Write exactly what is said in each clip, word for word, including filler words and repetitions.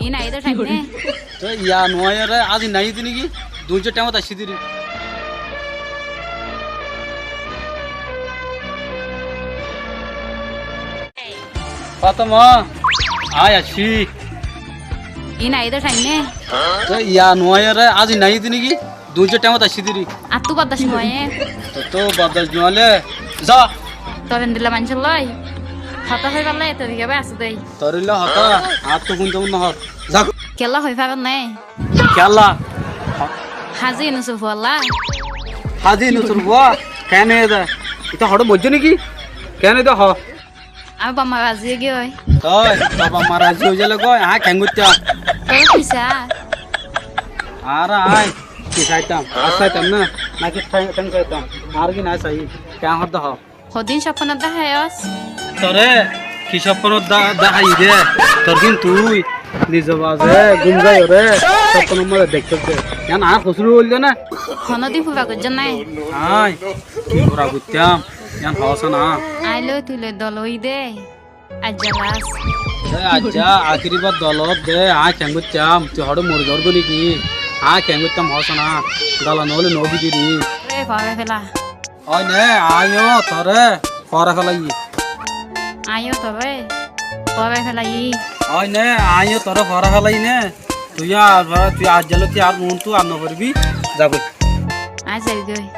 Iín aiyé dé thaim né. Toi yá no aiyóre, aijja no aiyé dé né ki? Duijjó thaimot aiccí dé ri. Fátima, aññí aiccí. Iín aiyé dé thaim né. Toi yá no aiyóre, aijja no aiyé dé né ki? Duijjó thaimot aiccí dé ri. Añáttu bordac no óiye. Tottú bordac no óile za. Tor endilla maincór loi hotá hoibálla eto dikká bái asé dé. Tor endilla hotá añáttu fúinto mone no hoór. Za. Kiyólla hoi faron né? Kiyólla? Háji Yunusor fua lla. Háji Yunusor fua? Keén de? Ita hoçé moijjé né ki? Keén de hoó? Añár bafma razi ói giyói. Toi, tor bafma razi ói zaile goi, aññí keén goittám? Toi ki saá? Añára aññí ki saitam? Ar saitam ná, náki théng, théng saitam? Añár ki nái sai? Keén hoódde hoó? Hodún cópponot deháiyos? Toré ki cópponot dehá-, deháiyi dé? Tor gín tui nize baze gúm zaiyóre cópponor mazé deiktót dé. Yián añár hosúr óilde ná? Honódin fura goijjós nái? Aññí ki fura goittám? Yián hoós na? Aññí loi tui loi dol óiyi dé. Aijja las. Dé aijja, akéri bar dolot dé, aññí keén goittám? Tui hoçé mori zaibói né ki? Aññí keén goittám hoós na? Dola no óile no óibi dé ri. Toré foórai féla. Ói né, aññí yó toré foórai félaiyí. Aññí yó toré foórai félaiyí. Ói né, aññí yó toré foórai félaiyí né. Tui yó ar, tui aijja lóti ar muúntu ar no foribí. Za goi. Aññí zai goi.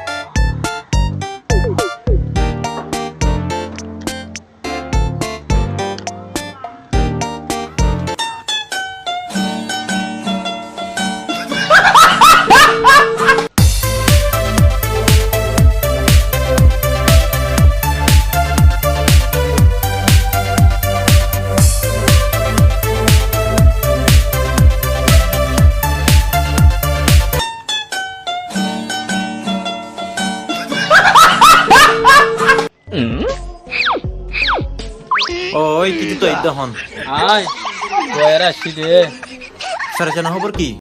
Ói, ki tui toi edde hon? Aññí, tui ere aiccí dé. Sere sene hóbor ki?